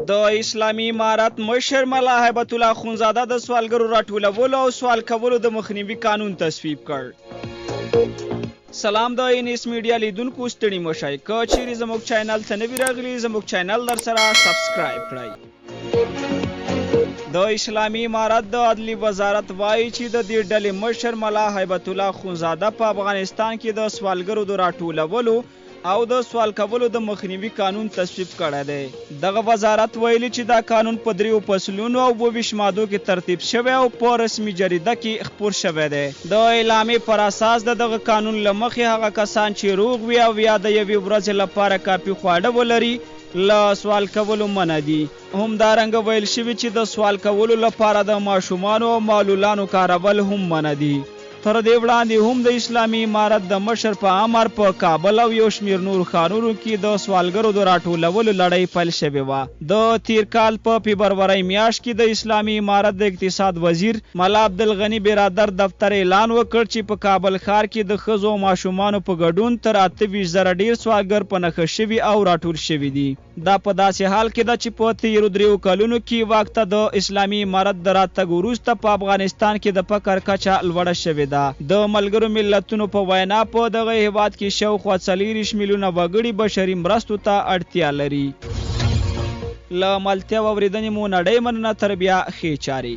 د اسلامي امارت مشر ملا هیبت الله اخندزاده د سوالګرو راټولولو او سوال کولو د مخنیوي قانون تصویب کړ. سلام د انیس میډیا لیدونکو، ستړي مه شئ. که چیرې زموږ چینل ته نوي راغلي، زموږ چینل درسره سبسکرایب کړئ. د اسلامي امارت د عدلي وزارت وایي چې د دې ډلې مشر ملا هیبت الله اخندزاده په افغانستان کې د سوالګرو د راټولولو او د سوال کولو د مخنیوي قانون تصویب کړی دی. دغه وزارت ویلي چې دا قانون په دریو فصلونو او 27 مادو کې ترتیب شوی او په رسمي جریده کې خپور شوی دی. د اعلامیې پر اساس د دغه قانون له مخې هغه کسان چې روغ وي او یا د یوې ورځې لپاره کافي خواړه ولري، له سوال کولو منع دي. همدارنګه ویل شوي چې د سوال کولو لپاره د ماشومانو او معلولانو کارول هم منع دي. تر دې وړاندې هم د اسلامي امارت د مشر په امر په کابل او یو شمېر نورو ښارونو کې د سوالګرو د راټولولو لړۍ پیل شوې وه. د تېر کال په فبرورۍ میاشت کې د اسلامي امارت د اقتصاد وزیر ملا عبدالغني برادر دفتر اعلان وکړ چې په کابل ښار کې د ښځو او ماشومانو په ګډون تر 28 زره ډېر سوالګر په نښه شوي او راټول شوي دي. دا په داسې حال کې ده چې په تېرو 3 کلونو کې واک ته د اسلامي امارت د راتګ وروسته په افغانستان کې د فقر کچه لوړه شوې ده. د ملګرو ملتونو په وینا، په دغه هېواد کې شاوخوا 24 میلیونه وګړي بشري مرستو ته اړتیا لري. له ملتیا او اورېدنې مو نړۍ مننه. تر بیا، ښې چارې.